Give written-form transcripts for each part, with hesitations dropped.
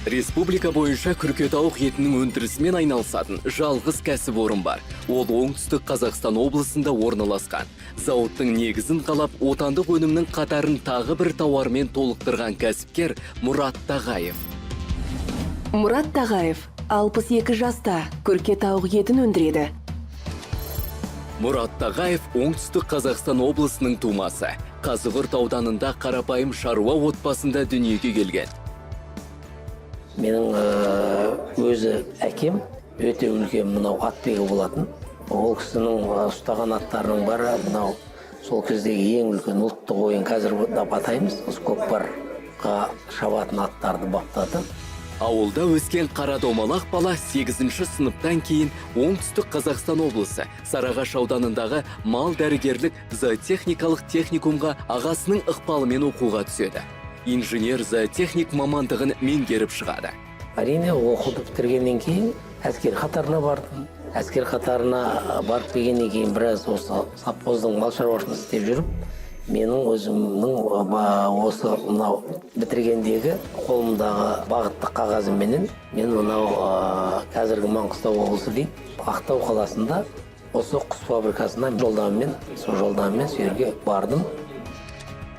Республика бойынша күркетауық етінің өндірісімен айналысатын жалғыз кәсіпорын бар. Ол Оңтүстік Қазақстан облысында орналасқан. Зауыттың негізін қалап, отандық өнімнің қатарын тағы бір тауармен толықтырған кәсіпкер Мұрат Тағаев. Мұрат Тағаев 62 жаста, күрке тауық етін өндіреді. Мұрат Тағаев Оңтүстік Қазақстан облысының тумасы. Қазығұрт ауданында қарапайым шаруа отбасында дүниеге келген. Менің өзі әкем өте үлкен мынау атбегі болатын. Ол кісінің ұстаған аттарының бәрі мынау сол кездегі ең үлкен ұлттық ойын, қазір деп атаймыз, осы көкпарға шабатын аттарды баптады. Ауылда өскен қара домалақ бала 8 сыныптан кейін Оңтүстік Қазақстан облысы Сарыағаш ауданындағы мал дәрігерлік зоотехникалық техникумға ағасының ықпалымен оқуға түседі. Инженер зоотехник мамандығын меңгеріп шығады. Әрине, оқуды бітіргеннен кейін әскер қатарына бардым. Әскер қатарына барып келгеннен кейін біраз осы совхоздың мал шаруашылығында істеп жүріп, менің өзімнің осы мынау бітіргендегі қолымдағы бағыттық қағазымменен мен мынау қазіргі Маңғыстау облысы дейді, Ақтау қаласында осы құс фабрикасына жолдамамен, сол жолдамамен сол жерге бардым.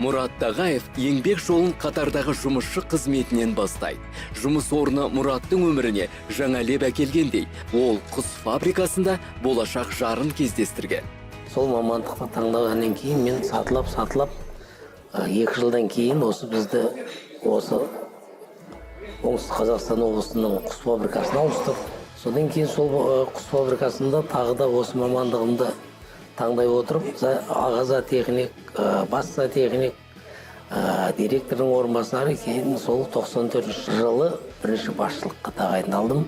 Мұрат Тағаев еңбек жолын қатардағы жұмысшы қызметінен бастайды. Жұмыс орны Мұраттың өміріне жаңа леп әкелгендей, ол құс фабрикасында болашақ жарын кездестірген. Сол мамандықты таңдағаннан кейін мен сатылап сатылап 2 жылдан кейін осы бізді осы Оңтүстік Қазақстан облысының құс фабрикасына ауыстырды. Содан кейін сол құс фабрикасында тағы да осы мамандығымды таңдай отырып, аға зоотехник, бас зоотехник, директордың орынбасары, кейін сол 94 жылы бірінші басшылыққа тағайындалдым.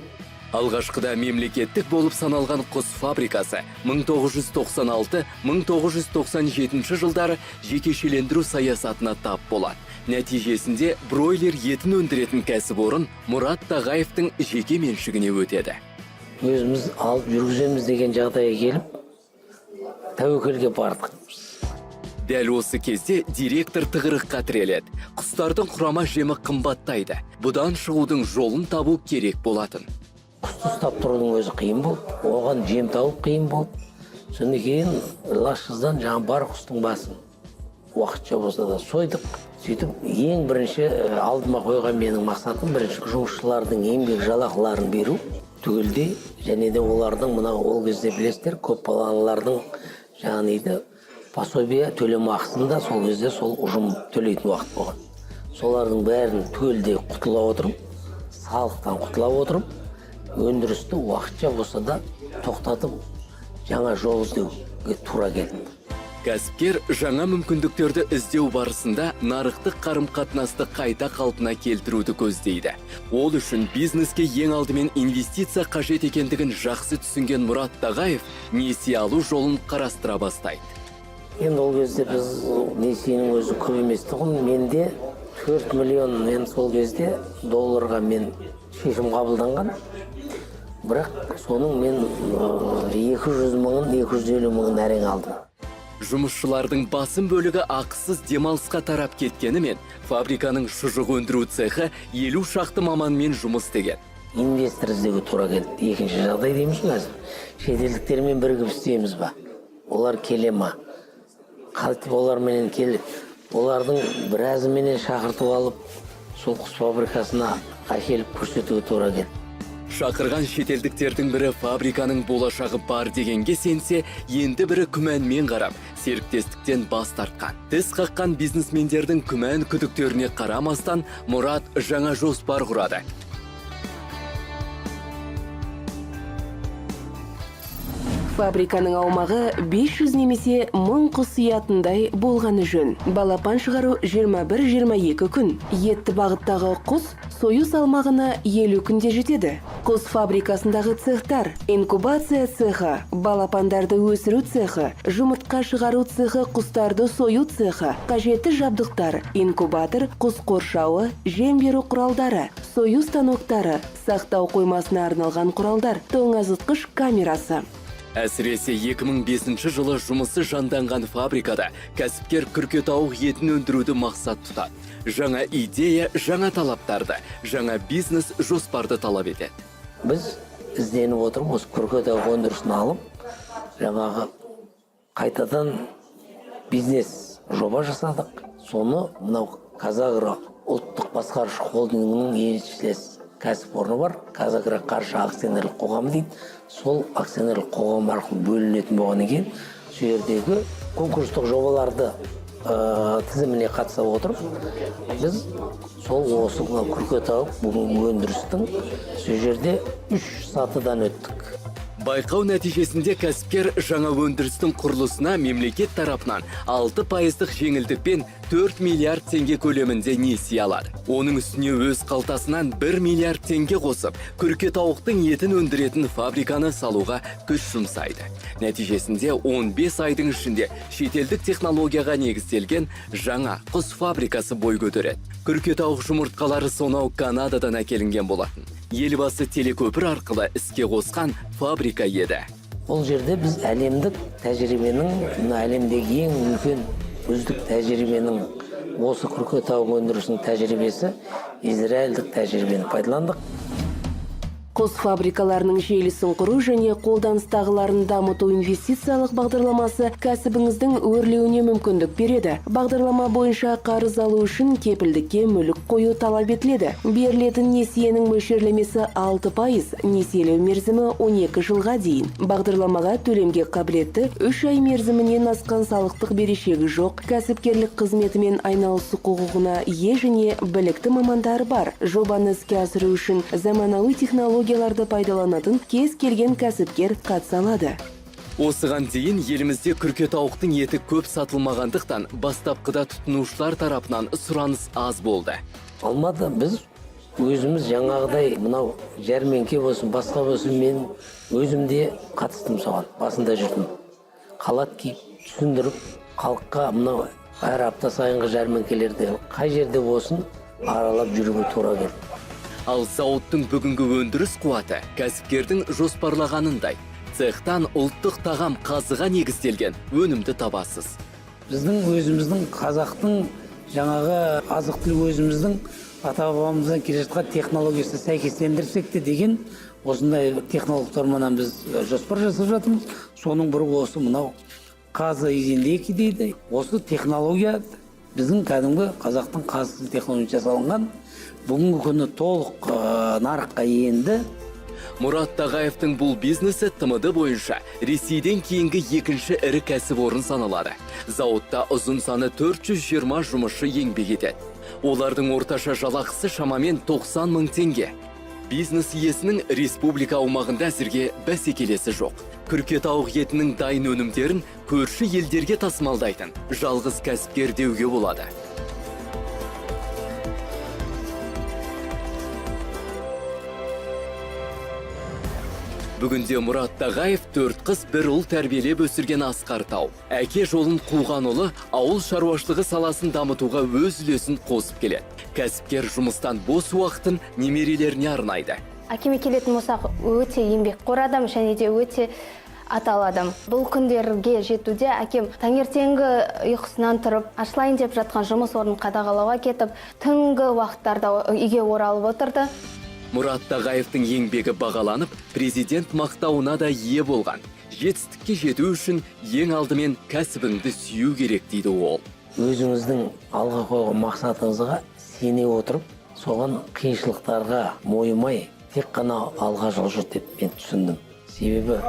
Алғашқыда мемлекеттік болып саналған құс фабрикасы 1996-1997 жылдары жекешелендіру саясатына тап болады. Нәтижесінде бройлер етін өндіретін кәсіпорын Мұрат Тағаевтың жеке меншігіне өтеді. Өзіміз алып жүргіземіз деген жағдайға келіп, тәуекелге бардық. Дәл осы кезде директор тығырыққа тіреледі. Құстардың құрама жемі қымбаттайды. Бұдан шығудың жолын табу керек болатын. Құсты ұстап тұрудың өзі қиын болды, оған жем тауып қиын болды. Содан кейін лажсыздан жаңағы бар құстың басын уақытша болса да сойдық. Сөйтіп, ең бірінші алдыма қойған менің мақсатым: бірінші жұмысшылардың еңбек жалақыларын беру түгелдей және де олардың мынау ол кезде, білесіздер, көп балалардың жаңағы нейді, пособие, төлемақысын да сол кезде сол ұжым төлейтін уақыт болған. Солардың бәрін түгелдей құтыла отырып, салықтан құтыла отырып, өндірісті уақытша болса да тоқтатып, жаңа жол іздеуге тура келді. Кәсіпкер жаңа мүмкіндіктерді іздеу барысында нарықтық қарым-қатынасты қайта қалпына келтіруді көздейді. Ол үшін бизнеске ең алдымен инвестиция қажет екендігін жақсы түсінген Мұрат Тағаев несие алу жолын қарастыра бастайды. Енді ол кезде біз несиенің өзі көп емес тұғын. Менде 4 миллион енді сол кезде долларға мен шешім қабылданған, бірақ соның мен 200 мыңын, 250 мыңын әрең алдым. Жұмысшылардың басым бөлігі ақысыз демалысқа тарап кеткенімен, фабриканың шұжық өндіру цехы 50 шақты маманмен жұмыс істеген. Инвестор іздеуге тура келді. Екінші жағдай дейміз ғой, қазір шетелдіктермен бірігіп істейміз ба, олар келе ма, қалайтып оларменен кел, олардың біразыменен шақыртып алып, сол құс фабрикасына әкеліп көрсетуге тура келді. Шақырған шетелдіктердің бірі фабриканың болашағы бар дегенге сенсе, енді бірі күмәнмен қарап, серіктестіктен бас тартқан. Тіс қаққан бизнесмендердің күмән күдіктеріне қарамастан, Мұрат жаңа жоспар құрады. Фабриканың аумағы 500 немесе 1000 құс сиятындай болғаны жөн. Балапан шығару 21-22 күн. Етті бағыттағы құс сою салмағына 50 күнде жетеді. Құс фабрикасындағы цехтар: инкубация цехы, балапандарды өсіру цехы, жұмыртқа шығару цехы, құстарды сою цехы, қажетті жабдықтар: инкубатор, құс қоршауы, жем беру құралдары, сою станоктары, сақтау қоймасына арналған құралдар, тоңазытқыш камерасы. Әсіресе 2005 жылы жұмысы жанданған фабрикада кәсіпкер күркетауық етін өндіруді мақсат тұтады. Жаңа идея жаңа талаптарды, жаңа бизнес жоспарды талап етеді. Біз ізденіп отырып, осы күркетауық өндірісін алып, жаңағы қайтадан бизнес жоба жасадық. Соны мынау «КазАгро» ұлттық басқарушы холдингінің еншілес кәсіпорны бар, «КазАгро» қаржы акционерлік қоғамы дейді. Сол акционерлік қоғам арқылы бөлінетін болғаннан кейін, сол жердегі конкурстық жобаларды тізіміне қатыса отырып, біз сол осы мынау күркетауық бүгінгі өндірістің сол жерде үш сатыдан өттік. Байқау нәтижесінде кәсіпкер жаңа өндірістің құрылысына мемлекет тарапынан 6 пайыздық жеңілдікпен 4 миллиард теңге көлемінде несие алады. Оның үстіне өз қалтасынан 1 миллиард теңге қосып, күрке тауықтың етін өндіретін фабриканы салуға күш жұмсайды. Нәтижесінде 15 айдың ішінде шетелдік технологияға негізделген жаңа құс фабрикасы бой көтереді. Күрке тауық жұмыртқалары сонау Канададан әкелінген болатын. Елбасы телекөпір арқылы іске қосқан фабрика еді. Ол жерде біз әлемдік тәжірибенің, мына әлемдегі ең үлкен үздік тәжірибенің, осы күркетауық өндірісінің тәжірибесі, израильдік тәжірибені пайдаландық. Құс фабрикаларының желісін құру және қолданыстағыларын дамыту инвестициялық бағдарламасы кәсібіңіздің өрлеуіне мүмкіндік береді. Бағдарлама бойынша қарыз алу үшін кепілдікке мүлік қою талап етіледі. Берілетін несиенің мөлшерлемесі 6%, несиелеу мерзімі 12 жылға дейін. Бағдарламаға төлемге қабілетті, 3 ай мерзімінен асқан салықтық берешегі жоқ, кәсіпкерлік қызметімен айналысу құқығына ие және білікті мамандары бар. Жобаны іске асыру үшін заманауи технологияларды пайдаланатын кез келген кәсіпкер қатыса алады. Осыған дейін елімізде күрке тауықтың еті көп сатылмағандықтан, бастапқыда тұтынушылар тарапынан сұраныс аз болды. Алматы біз өзіміз жаңағыдай мынау жәрмеңке болсын, басқа болсын, мен өзім де қатыстым соған, басында жүрдім, халат киіп, түсіндіріп халыққа. Мынау әр апта сайынғы жәрмеңкелерде, қай жерде болсын, аралап жүруге тура келді. Ал зауыттың бүгінгі өндіріс қуаты кәсіпкердің жоспарлағанындай. Цехтан ұлттық тағам қазыға негізделген өнімді табасыз. Біздің өзіміздің қазақтың жаңағы азық түлік, өзіміздің ата бабамыздан келе жатқан технологиясына сәйкестендірсек те деген осындай технологтарменен біз жоспар жасап жатырмыз. Соның бірі осы мынау қазы из индейки дейді. Осы технология біздің кәдімгі қазақтың қазы технологиясы жасалынған, бүгінгі күні толық нарыққа енді. Мұрат Тағаевтың бұл бизнесі ТМД бойынша Ресейден кейінгі екінші ірі кәсіпорын саналады. Зауытта ұзын саны 420 жұмысшы еңбек етеді. Олардың орташа жалақысы шамамен 90 мың теңге. Бизнес иесінің республика аумағында әзірге бәсекелесі жоқ. Күрке тауық етінің дайын өнімдерін көрші елдерге тасымалдайтын жалғыз кәсіпкер деуге болады. Бүгінде Мұрат Тағаев төрт қыз, бір ұл тәрбиелеп өсірген асқар тау. Әке жолын қуған ұлы ауыл шаруашылығы саласын дамытуға өз үлесін қосып келеді. Кәсіпкер жұмыстан бос уақытын немерелеріне арнайды. Әкеме келетін болсақ, өте еңбекқор адам және де өте аталы адам. Бұл күндерге жетуде әкем таңертеңгі ұйқысынан тұрып, ашылайын деп жатқан жұмыс орнын қадағалауға кетіп, түнгі уақыттарда үйге оралып отырды. Мұрат Тағаевтың еңбегі бағаланып, президент мақтауына да ие болған. Жетістікке жету үшін ең алдымен кәсібіңді сүю керек дейді ол. Өзіңіздің алға қойған мақсатыңызға сене отырып, соған қиыншылықтарға мойымай, тек қана алға жылжу деп мен түсіндім. Себебі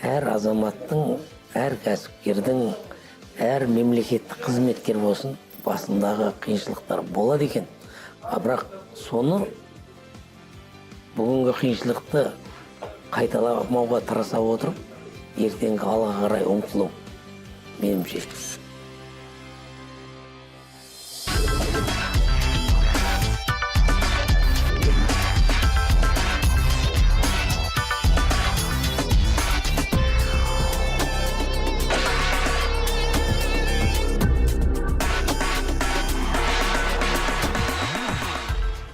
әр азаматтың, әр кәсіпкердің, әр мемлекеттік қызметкер болсын, басындағы қиыншылықтар болады екен. А бірақ соны, бүгінгі қиыншылықты қайталамауға тырыса отырып, ертеңгі алға қарай ұмтылу, меніңше.